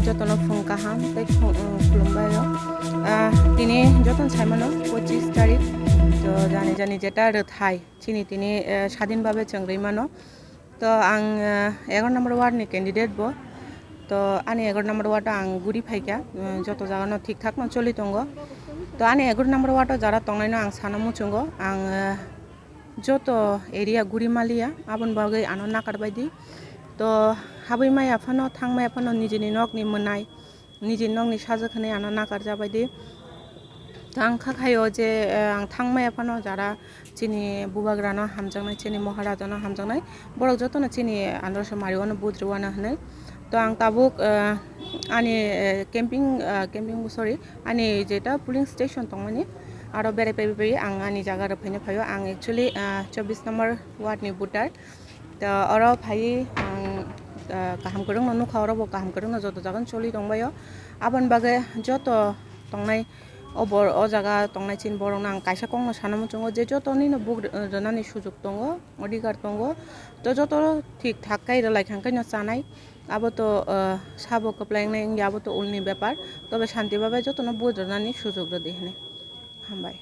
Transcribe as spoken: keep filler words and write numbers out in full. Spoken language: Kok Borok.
Jotono phung kaham tei khulumbaio. Tini jotono saimano pochis tarik, to jani jani jeta rwthai chini tini sadin babe chwng rwi mano. To ang egaro number ward ni candidate bo. To ani egaro number ward o ang guri phaikha, joto jagano thik thak no choli tongo. To ani egaro number ward o jara tongnai no ang sana muchungo, ang joto area guri maliya, aboni bagwi ano nakar baidi. To habwi maya phano, thang maya phano nijini nokni mwnai, nijini nokni sajwk hwnwi ano nakar jabaidi. To ang kha khaio je ang thang maya phano jara chini bubagrano hamjaknai, chini Maharajano hamjaknai, borok jotono chini androso mariwano vote rwano hwnwi. To ang tabuk ani camping, camping sorry, ani jeta polling station tongmani, aro berai pai pai ang ani jaga rwphaina phaio. Ang actually chobbish number ward ni voter. To oro phaiwi ang kaham kwrwngno nukha, oro bo kaham kwrwngno joto jagano choli tongbaio. Aboni bagwi joto tongnai o bor-, o jaga tongnai chini borokno ang kaisa kokno sana muchungo je jotonino vote rwnani sujok tongo, odhikar tongo. To joto thik thak khe rwlai kha khe no chanai. Abo to sabo kwplai wngnai wngya, abo to ulni bepar. Tobe shanti babai jotono vote rwnani sujok rwdi hwnwi. Hambai.